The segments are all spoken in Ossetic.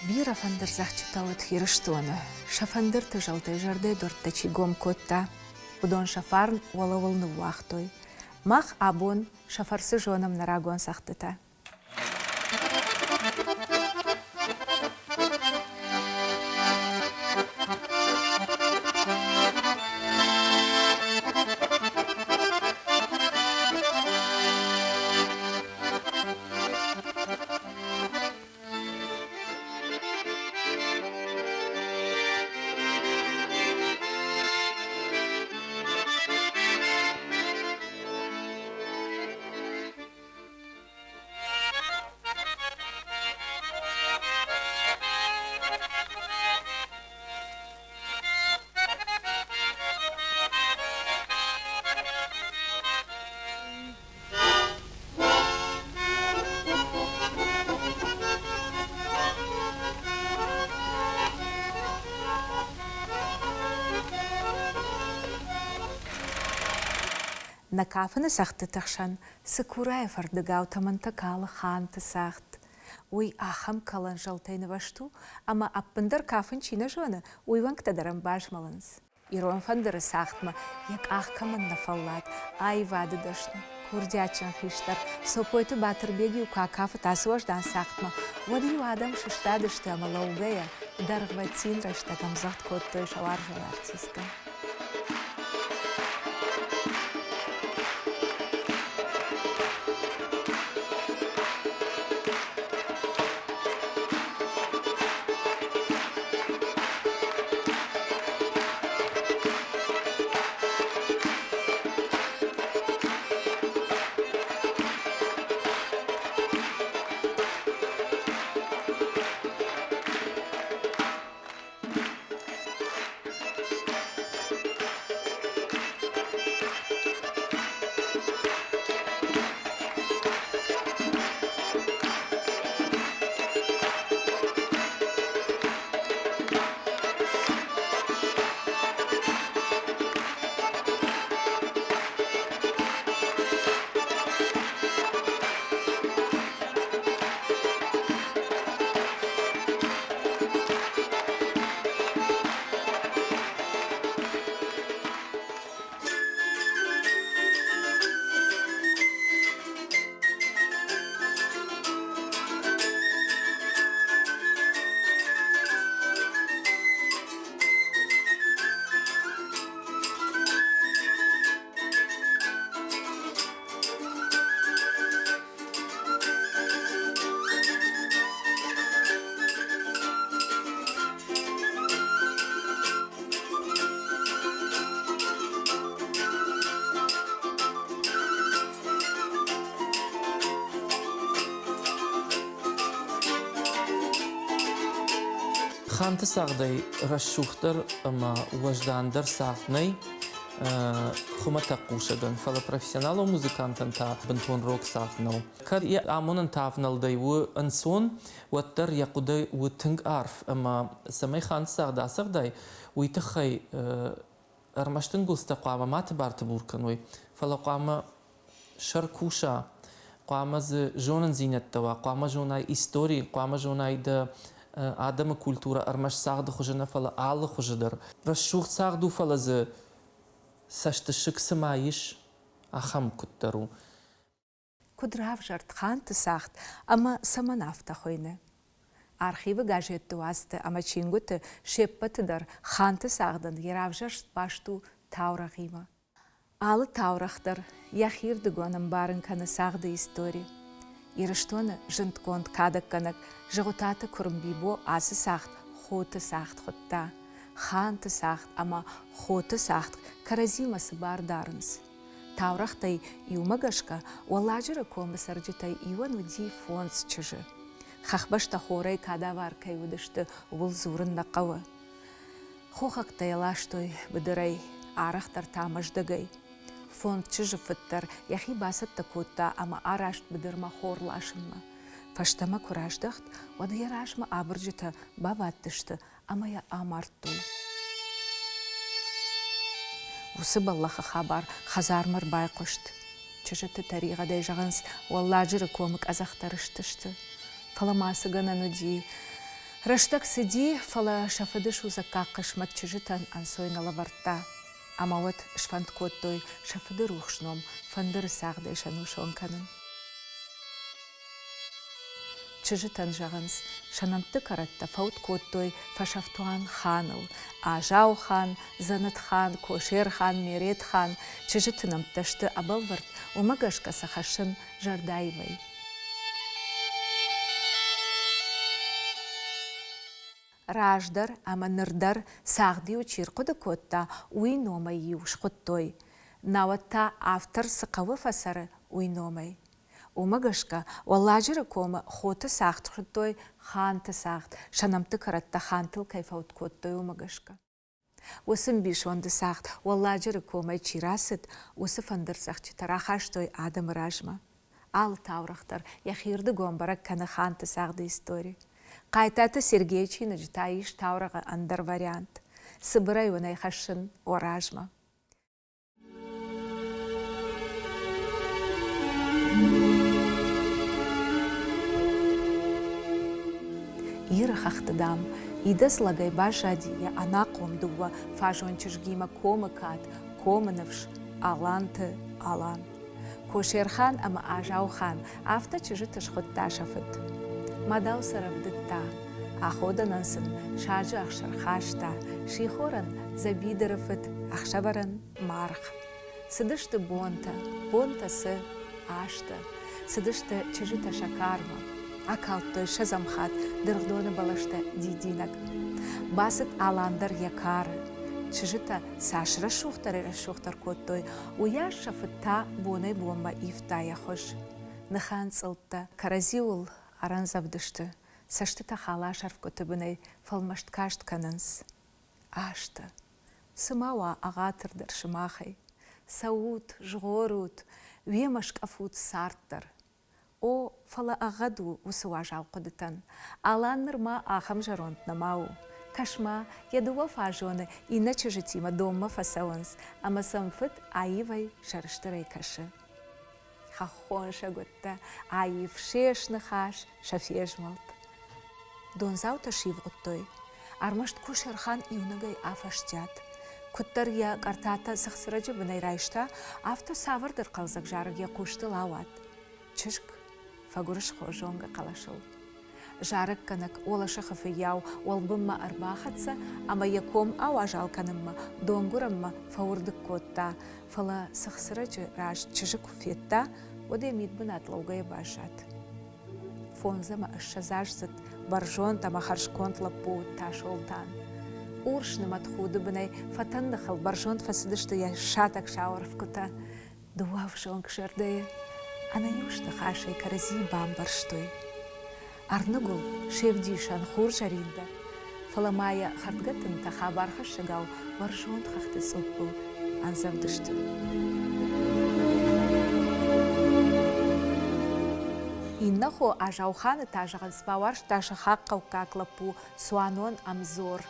Бирӕ фӕндырдзӕгъдджытӕ уыд Ирыстоны, сӕ фӕндырты зӕлтӕй зӕрдӕйы дуӕрттӕ чи гом кодта, уыдон сӕ фарн уӕлӕуыл ныууагътой. Мах абон сӕ фӕрцы зонӕм нӕ рагон цӕгъдтытӕ. Нӕ кафыны цӕгъдтыты хсӕн цыкурайы фӕрдыгау тӕмӕнтӕ калы ханты цагъд. Уый ахӕм кӕлӕн зӕлтӕй нывӕзт у, ӕмӕ ӕппындӕр кафын чи нӕ зоны, уый уӕнгтӕ дӕр ӕм базмӕлынц. Ирон фӕндыры цагъдмӕ йӕ къах кӕмӕн нӕ фӕллад, аивады дӕсны, курдиатджын хистӕр Сопойты Батырбег-иу куы акафыд ацы уӕздан цагъдмӕ, уӕд-иу адӕм сыстадысты ӕмӕ лӕугӕйӕ дӕргъвӕтин рӕстӕг ӕмдзӕгъд кодтой сӕ уарзон артисттӕн. Ханты цагъдӕй рӕсугъддӕр ӕмӕ уӕздандӕр цагъд нӕй хуымӕтӕг хъусӕгӕн, фӕлӕ профессионалон музыкантӕн та бынтон рог цагъд нӕу. Кӕд йӕ амонӕн тавнӕлдӕй у ӕнцон, уӕддӕр йӕ хъуыды у тынг арф ӕмӕ цӕмӕй ханты цагъд ацӕгъдай, уый тыххӕй ӕрмӕст ӕнгуылдзтӕ хъуамӕ ма тыбар-тыбур кӕной, фӕлӕ хъуамӕ сӕр куса, хъуамӕ дзы зонындзинӕдтӕ уа, хъуамӕ зонай истори, хъуамӕ зонай дӕ адӕмы культурӕ ӕрмӕст цагъды хуызы нӕ, фӕлӕ алы хуызы дӕр. Рӕсугъд цагъд у, фӕлӕ дзы цӕстысыг цыма ис, ахӕм куыддӕр у. Куыд равзӕрд ханты цагъд ӕмӕ цӕмӕн афтӕ хуыйны? Архивы газетты уацты ӕмӕ чингуыты се ппӕты дӕр ханты цагъдӕн йӕ равзӕрст баст у таурӕгъимӕ. Алы таурӕгъ дӕр йӕхирдыгон ӕмбарын кӕны цагъды истори. Ирыстоны зындгонд кадӕггӕнӕг Зыгъуытаты Куырмбибо ацы цагъд хоты цагъд хуыдта. Ханты цагъд ӕмӕ хоты цагъд кӕрӕдзимӕ цы бар дарынц? Таурӕгътӕй иумӕ гӕсгӕ Уӕлладжыры комы цӕрджытӕй иуӕн уыди фондз чызджы. Хӕхбӕстӕ хорӕй кадавар кӕй уыдысты, ууыл дзурын нӕ хъӕуы. Хохӕгтӕ йӕ ластой быдырӕй, арӕхдӕр та Мӕздӕгӕй. Фондз чызджы фыд дӕр йӕхи бацӕттӕ кодта ӕмӕ араст быдырмӕ хор ласынмӕ. Фӕстӕмӕ куы раздӕхт, уӕд йӕ размӕ абырджытӕ бабадтысты ӕмӕ йӕ амардтой. Уыцы бӕллӕхы хабар хӕдзармӕ ӕрбайхъуыст. Чызджыты тӕригъӕдӕй зӕгъынц, Уӕлладжыры комы къӕдзӕхтӕ рызтысты. Фӕлӕ ма цы гӕнӕн уыди? Рӕстӕг цыди, фӕлӕ сӕ фыды судзаггаг хъысмӕт чызджытӕн ӕнцой нӕ лӕвӕрдта. Ӕмӕ уӕд сфӕнд кодтой сӕ фыды рухс ном фӕндыры цагъдӕй сӕнусон кӕнын. Чызджытӕн зӕгъынц, сӕ нӕмтты кӕрӕттӕ фӕуд кодтой фӕсӕфтуан ханыл. Азау-хан, Дзӕнӕтхан, Косерхан, Меретхан чызджыты нӕмттӕ сты ӕбӕлвырд, уымӕ гӕсгӕ сӕ хӕссын зӕрдӕивӕй. Раздӕр ӕмӕ ныр дӕр цагъд-иу чи рхъуыды кодта, уый номӕй-иу схуыдтой, науӕд та автор цы хъӕуы фӕцӕры, уый номӕй. Уымӕ гӕсгӕ Уӕлладжыры комы Хоты цагъд хуыдтой Ханты цагъд, сӕ нӕмтты кӕрӕттӕ хантыл кӕй фӕуд кодтой, уымӕ гӕсгӕ. Уыцы ӕмбисонды цагъд Уӕлладжыры комӕй чи рацыд, уыцы фӕндырдзӕгъдджытӕ рахастой адӕмы размӕ. Алы таурӕгъ дӕр йӕхирдыгон бӕрӕг кӕны ханты цагъды истори. Хъайтаты Сергейы чиныджы та ис таурӕгъы ӕндӕр вариант. Цыбырӕй уын ӕй хӕссын уӕ размӕ. Иры хӕхты, дам, идӕдз лӕгӕй баззади йӕ ӕнахъом дыууӕ фазон чызгимӕ комы кад, комы ныфс Аланты Алан. Косерхан ӕмӕ Азаухан афтӕ чызджыты схуыдта сӕ фыд. Мадау сӕ рӕвдыдта, аходӕнӕн сын саджы ӕхсыр хаста, сихорӕн дзӕбидыры фыд, ӕхсӕвӕрӕн маргъ. Цыдысты бонтӕ, бонтӕ цы, азтӕ. Цыдысты чызджытӕ сӕ кармӕ. Акалдтой ссӕдзӕм хатт дыргъдоны бӕлӕстӕ дидинӕг. Бацыд Алан дӕр йӕ кары. Чызджытӕ цас рӕсугъддӕрӕй-рӕсугъддӕр кодтой, уыйас сӕ фыд та бонӕй-бонмӕ ивта йӕ хуыз. Ныхӕнцъылдтӕ кӕрӕдзиуыл ӕрӕндзӕвдысты, цӕстытӕ халасӕрфгуыты бынӕй фӕлмӕст каст кӕнынц. Азтӕ. Цы ма уа ӕгъатырдӕр сымахӕй? Цӕут, згъорут, уемӕ скъӕфут цард дӕр. О, фӕлӕ ӕгъгъӕд у уыцы уазал хъуыдытӕн. Алан нырма ахӕм зӕронд нӕма у. Кӕс-ма, йӕ дыууӕ фазоны иннӕ чызджытимӕ донмӕ фӕцӕуынц, ӕмӕ сӕм фыд аивӕй сӕрыстырӕй кӕсы. Хӕххон сӕгуыттӕ, аив се сныхас, сӕ фезмӕлд. Дондзаутӕ сивгъуыдтой. Ӕрмӕст Косерхан иунӕгӕй афӕстиат. Куыддӕр йӕ къӕртатӕ цыхцырӕджы бынӕй райста, афтӕ цавӕрдӕр хъӕлдзӕг зарӕг йӕ хъустыл ауад. Чызг фӕгуырысхо зонгӕ хъӕлӕсыл. Зарӕггӕнӕг уӕлӕсыхы фыййау уӕлбынмӕ ӕрбахӕццӕ ӕмӕ йӕ ком ауазал кӕнынмӕ донгуырӕнмӕ фӕуырдыг кодта, фӕлӕ цыхцырӕджы раз чызджы куы федта, уӕд йӕ мидбынат лӕугӕйӕ баззад. Фондз ӕмӕ ссӕдзаздзыд бӕрзонд ӕмӕ хӕрзконд лӕппу уыд Тасолтан. Урс нымӕт худы бынӕй фӕтӕн ныхыл бӕрзонд фӕцыдысты йӕ сатӕг сау ӕрфгуытӕ. Дыууӕ ӕвзонг зӕрдӕйы ӕнӕиу ныхасӕй кӕрӕдзийы бамбӕрстой. Ӕрныгуылд се вдисӕн хурзӕрин дӕр, фӕлӕ ма йӕ хӕрдгӕ тынтӕ хабархӕссӕгау бӕрзонд хӕхты цъуппыл андзӕвдысты. Иннӕ хо Азауханы та, зӕгъынц, бауарзта сыхаг хъӕуккаг лӕппу цуанон Ӕмзор.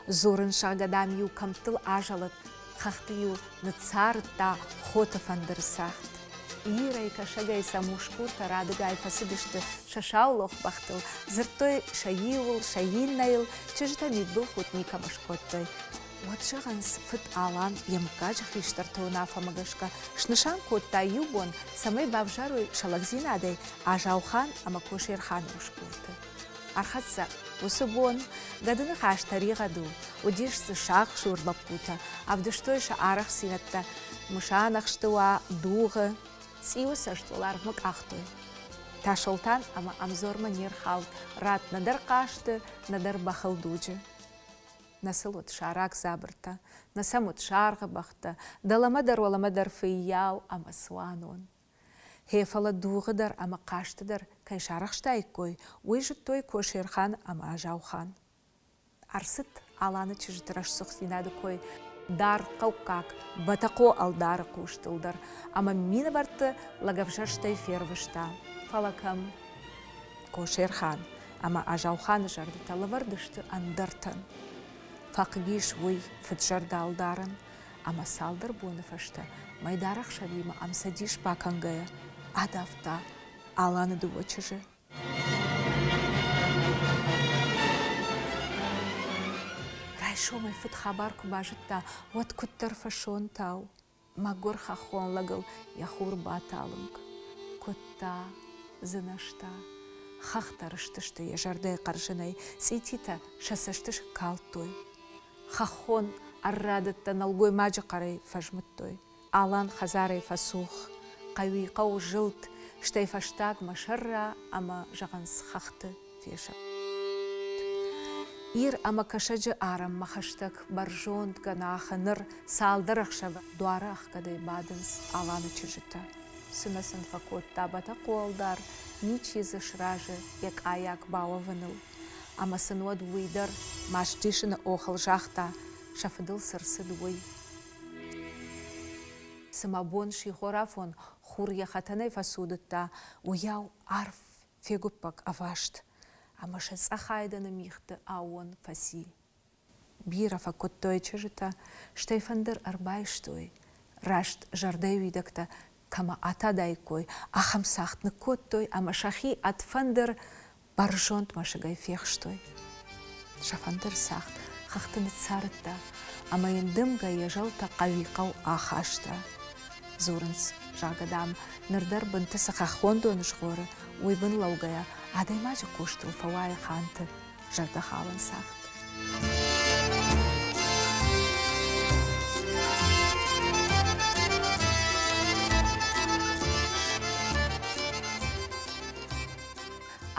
Дзурын, зӕгъгӕ, дам-иу кӕмттыл азӕлыд, хӕхты-иу ныццарыдта хоты фӕндыры цагъд. Ирӕй, кӕсӕгӕй сӕм усгуртӕ радыгай фӕцыдысты сӕ саулох бӕхтыл, дзырдтой сӕ иуыл, сӕ иннӕйыл, чызджытӕ мидбылхудт никӕмӕ скодтой. Уӕд, зӕгъынц, фыд Алан йӕ мыггаджы хистӕрты уынаффӕмӕ гӕсгӕ снысан кодта иу бон, цӕмӕй бавзарой сӕ лӕгдзинадӕй Азаухан ӕмӕ Косерханы усгурты. Ӕрхӕццӕ уыцы бон, гӕдыныхас тӕригъӕд у, уыдис дзы сагсур лӕппутӕ, ӕвдыстой сӕ арӕхстдзинӕдтӕ мысанӕхсты уа, дугъы, цъиуы цӕст уӕларвмӕ къахтой. Тасолтан ӕмӕ Ӕмзормӕ не рхауд рад нӕдӕр хъазты, нӕдӕр бӕхыл дуджы. Нӕ сыл уыд сӕрак дзабыртӕ, нӕ сӕм уыд саргъы бӕхтӕ, дӕлӕмӕ дӕр уӕлӕмӕ дӕр фыййау ӕмӕ цуанон. Гъе, фӕлӕ дугъы дӕр ӕмӕ хъазты дӕр кӕй сарӕхстаиккой, уый зыдтой Косерхан ӕмӕ Азаухан. Ӕрцыд Аланы чызджыты рӕсугъддзинады кой дард хъӕуккаг Бӕтӕхъо ӕлдары хъустыл дӕр ӕмӕ минӕвӕртты лӕгӕвзӕрстӕй фервыста. Фӕлӕ кӕм? Косерхан ӕмӕ Азауханы зӕрдӕтӕ лӕвӕрд сты ӕндӕртӕн. Фӕхъыг ис уый фыд-зӕрдӕ ӕлдарӕн, ӕмӕ цалдӕр боны фӕстӕ мӕйдар ӕхсӕвимӕ ӕмцӕдис бакӕнгӕйӕ адавта Аланы дыууӕ чызджы. Райсомӕй фыд хабар куы базыдта, уӕд куыддӕр фӕсонтау, мӕгуыр хӕххон лӕгыл йӕ хур баталынг. Куыдта, дзынӕзта. Хӕхтӕ рызтысты йӕ зӕрдӕйы хъӕрзынӕй, цъититӕ сӕ цӕсты калдтой. Хӕххон ӕррадӕттӕ нӕлгоймаджы хъӕрӕй фӕзмыдтой. Алан хӕдзарӕй фӕцух, хъӕуи-хъӕу зылд, стӕй фӕстагмӕ сӕрра ӕмӕ, зӕгъынц, хӕхты фесӕфт. Ир ӕмӕ Кӕсӕджы арӕнмӕ хӕстӕг бӕрзонд гӕнахы ныр цалдӕр ӕхсӕвы дуары ӕхгӕдӕй бадынц Аланы чызджытӕ. Цы нӕ сын фӕкодта Бӕтӕхъо-ӕлдар, ничи дзы сразы йӕ къайаг бауӕвыныл. Ӕмӕ сын уӕд уый дӕр мастисыны охыл загъта, сӕ фыдыл цы рцыд, уый. Цыма бон сихорафон хур йӕ хӕтӕнӕй фӕцудыдта, уыйау арф фегуыппӕг ӕваст, ӕмӕ сӕ цъӕх айдӕны мигъты аууон фӕци. Бирӕ фӕкуыдтой чызджытӕ, стӕй фӕндыр ӕрбайстой, раст зӕрдӕйы уидӕгтӕ кӕмӕ атадаиккой, ахӕм цагъд ныккодтой ӕмӕ сӕхи ӕд фӕндыр бӕрзонд мӕсыгӕй фехстой. Сӕ фӕндыр цагъд хӕхты ныццарыдта, ӕмӕ йын дымгӕ йӕ зӕлтӕ хъӕуи-хъӕу ахаста. Дзурынц, зӕгъгӕ, дам, ныр дӕр бынты цы хӕххон дон згъоры, уый бын лӕугӕйӕ адӕймаджы хъустыл фӕуайы ханты зӕрдӕхалӕн цагъд.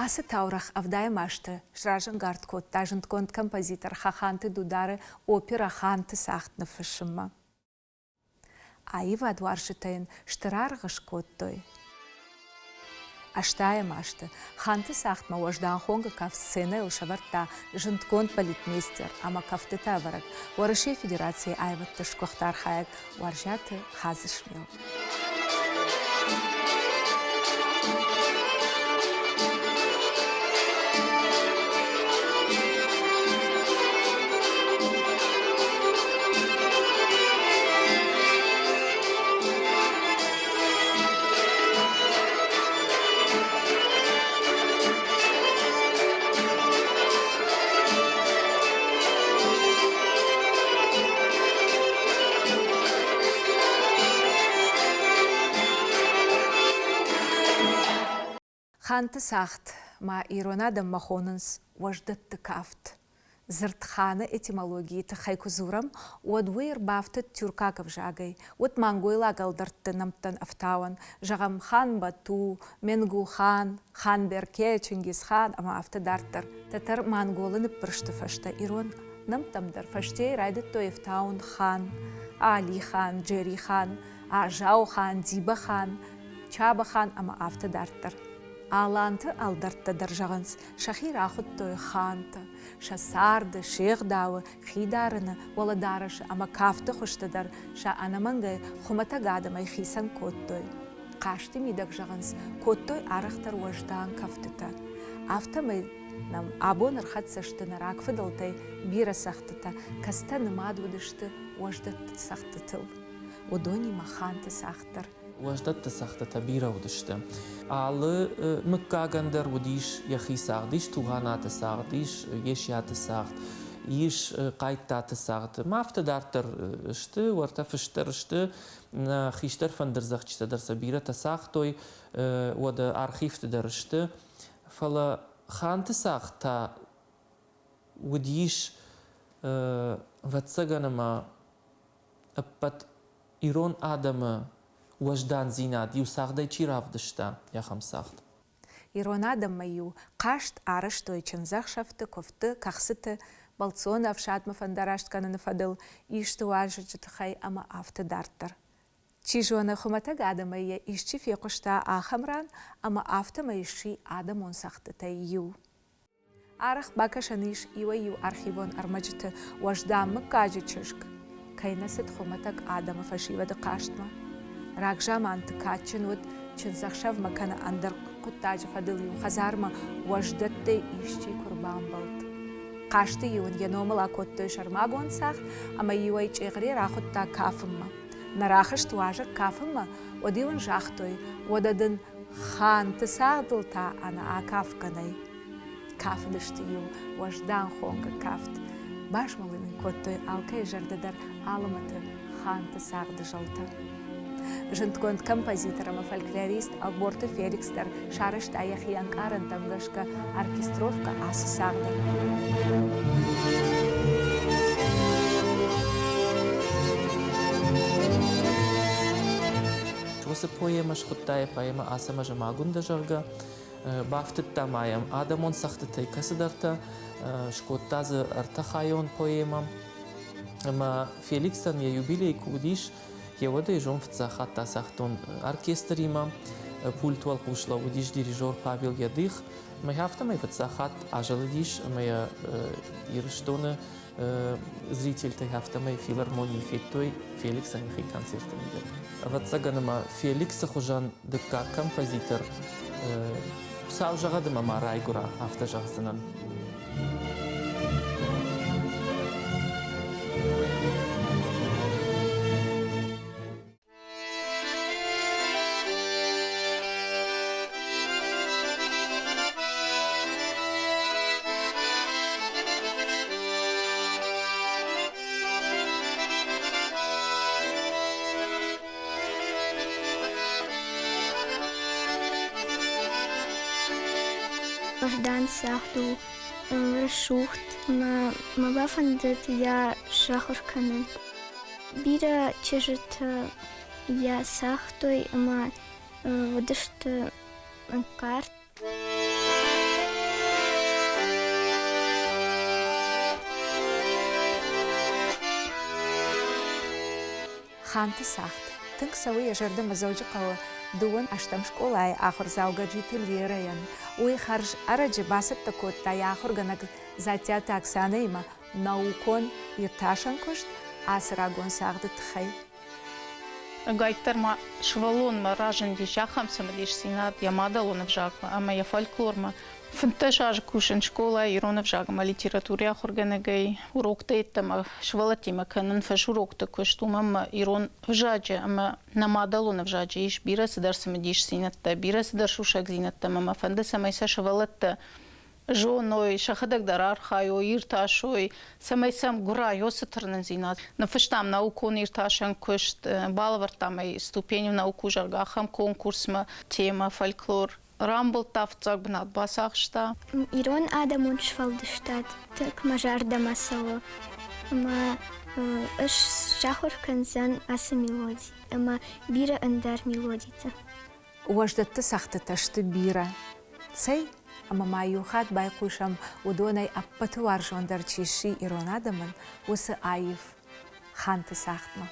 Ацы таурӕгъ ӕвдайӕм азты сразӕнгард кодта зындгонд композитор Хаханты Дудары оперӕ «Ханты цагъд» ныффыссынмӕ. Аивадуарзджытӕ йын стыр аргъ скодтой. Ӕстайӕм азты Ханты цагъдмӕ уӕздан хонгӕ кафт сценӕйыл сӕвӕрдта зындгонд балетмейстер ӕмӕ кӕфтытӕ ӕвӕрӕг Уӕрӕсейы Федерацийы аивӕдты сгуыхт архайӕг Уарзиаты Хадзысмел. Ханты цагъд ма ирон адӕммӕ хонынц уӕздӕтты кафт. Дзырд ханы этимологийы тыххӕй куы дзурӕм, уӕд уый ӕрбафтыд тюркаг ӕвзагӕй, уыд монгойлаг ӕлдӕртты нӕмттӕн ӕфтауӕн, зӕгъӕм, хан Бату, Менгу-хан, хан Берке, Чингисхан ӕмӕ афтӕ дарддӕр. Тӕтӕр-манголы ныббырсты фӕстӕ ирон нӕмттӕм дӕр фӕстейы райдыдтой ӕфтауын хан, Али-хан, Джери-хан, Азау-хан, Дзиба-хан, Чабӕхан ӕмӕ афтӕ дарддӕр. Аланты ӕлдӕрттӕ дӕр зӕгъынц, сӕхи рахуыдтой хантӕ. Сӕ царды, се гъдауы, хи дарыны, уӕлӕдарӕсы ӕмӕ кафты хуызты дӕр сӕ ӕнӕмӕнгӕй хуымӕтӕг адӕмӕй хицӕн кодтой. Хъазты мидӕг, зӕгъынц, кодтой арӕхдӕр уӕздан кӕфтытӕ. Афтӕмӕй нӕм абон ӕрхӕццӕ сты нӕ рагфыдӕлтӕй бирӕ цӕгъдтытӕ, кӕцытӕ нымад уыдысты уӕздӕтты цӕгъдтытыл. Уыдонимӕ ханты цагъд дӕр. Уӕздӕтты цӕгъдтытӕ бирӕ уыдысты. Алы мыггагӕн дӕр уыдис йӕхи цагъд. Ис Тугъанаты цагъд, ис Есиаты цагъд, ис Хъайттаты цагъд. Ма афтӕ дарддӕр сты, уӕртӕ фыстдӕр сты. Хистӕр фӕндырдзӕгъдджытӕ дӕр сӕ бирӕтӕ цагътой, уӕдӕ архивты дӕр сты. Фӕлӕ ханты цагъд та уыдис, ӕвӕццӕгӕн ӕмӕ ӕппӕт ирон адӕмы уӕздандзинад иу цагъдӕй чи равдыста, ахӕм цагъд. Ирон адӕммӕ-иу хъазт арӕзтой чындзӕхсӕвты, куывдты, кӕхцыты, бӕлццоны ӕфсадмӕ фӕндараст кӕныны фӕдыл, исты уазджыты тыххӕй ӕмӕ афтӕ дарддӕр. Чи зоны, хуымӕтӕг адӕмӕй йӕ исчи фехъуыста ахӕм ран, ӕмӕ афтӕмӕй сси адӕмон цӕгъдтытӕй иу. Арӕх бакӕсӕн ис иуӕй-иу архивон ӕрмӕджыты уӕздан мыггаджы чызг кӕй нӕ цыд хуымӕтӕг адӕмы фӕсивӕды хъазтмӕ. Рагзаманты кадджын уыд чындзӕхсӕвмӕ кӕнӕ ӕндӕр хъуыддаджы фӕдыл-иу хӕдзармӕ уӕздӕттӕй исчи куы рбамбӕлд. Хъазты-иу ын йӕ номыл акодтой сӕрмагонд цагъд ӕмӕ-иу ӕй чъегъре рахуыдта кафынмӕ. Нӕ рахызт уазӕг кафынмӕ, уӕд-иу ын загътой, уӕдӕ дын ханты цагъдыл та ӕнӕ акафгӕ нӕй. Кафыдысты-иу уӕздан хонгӕ кафт. Базмӕлын ын кодтой алкӕй зӕрдӕ дӕр алымыты ханты цагъды зӕлтӕ. Зындгонд композитор ӕмӕ фольклорист Ӕлборты Феликс дӕр сарӕзта йӕхи ӕнкъарӕнтӕм гӕсгӕ оркестровкӕ ацы цагъдӕн. Уыцы поэмӕ схуыдта йӕ поэмӕ Ацӕмӕз ӕмӕ Агуындӕ, зӕгъгӕ. Бафтыдта ма йӕм адӕмон цӕгъдтытӕй кӕцыдӕртӕ, скодта дзы ӕртӕхайон поэмӕ. Ӕмӕ Феликсӕн йӕ юбилей куы уыдис, йӕ уӕд ӕй зон фыццаг хатт ацагътон оркестримӕ. Пульт уӕлхъус лӕууыдис дирижер Павел Ядых. Ӕмӕ афтӕмӕй фыццаг хатт азӕлыдис ӕмӕ йӕ Ирыстоны зрительтӕ афтӕмӕй филармонийы федтой Феликсӕн йӕхи концерты мидӕг. Ӕвӕццӕгӕн ӕмӕ Феликсы хуызӕн дыккаг композитор Хуыцау зӕгъӕд ӕмӕ ма райгуыра, афтӕ зӕгъдзынӕн. Уӕздан цагъд у, рӕсугъд ӕмӕ мӕ бафӕндыд йӕ сахуыр кӕнын. Бирӕ чызджытӕ йӕ цагътой ӕмӕ уыдысты ӕнкъард. Ханты цагъд тынг цӕуы йӕ зӕрдӕмӕ Дзӕуджыхъӕуы дыууын ӕстӕм скъолайы ахуырдзау Гӕджиты Лерӕйӕн. Уый хӕрз ӕрӕджы бацӕттӕ кодта йӕ ахуыргӕнӕг Дзаттиаты Оксанӕимӕ наукон иртасӕн куыст ацы рагон цагъды тыххӕй. Ӕгайтдӕр ма сывӕллонмӕ разындис ахӕм цымыдисдзинад йӕ мадӕлон ӕвзагмӕ ӕмӕ йӕ фольклормӕ. 15 азы кусын скъолайы ирон ӕвзаг ӕмӕ литературӕйы ахуыргӕнӕгӕй, уроктӕ йеддӕмӕ сывӕллӕттимӕ кӕнын фӕсурокты куыст, уымӕн ӕмӕ ирон ӕвзаджы ӕмӕ нӕ мадӕлон ӕвзаджы ис бирӕ цыдӕр цымыдисдзинӕдтӕ, бирӕ цыдӕр сусӕгдзинӕдтӕ ӕмӕ мӕ фӕнды, цӕмӕй сӕ сывӕллӕттӕ зоной, сӕхӕдӕг дӕр архайой, иртасой, цӕмӕй сӕм гуырай уыцы тырнындзинад. Ныффыстам наукон иртасӕн куыст, балӕвӕрдтам ӕй ступень в науку, зӕгъгӕ, ахӕм конкурсмӕ, темӕ фольклор. Рамбылдта фыццаг бынат бацахста. Ирон адӕмон сфӕлдыстад тынг мӕ зӕрдӕмӕ цӕуы ӕмӕ ӕз сахуыр кӕндзӕн ацы мелоди ӕмӕ бирӕ ӕндӕр мелодитӕ. Уӕздӕтты цӕгъдтытӕ сты бирӕ. Цӕй, ӕмӕ ма иу хатт байхъусӕм, уыдонӕй ӕппӕты уарзондӕр чи сси ирон адӕмӕн, уыцы аив Ханты цагъдмӕ.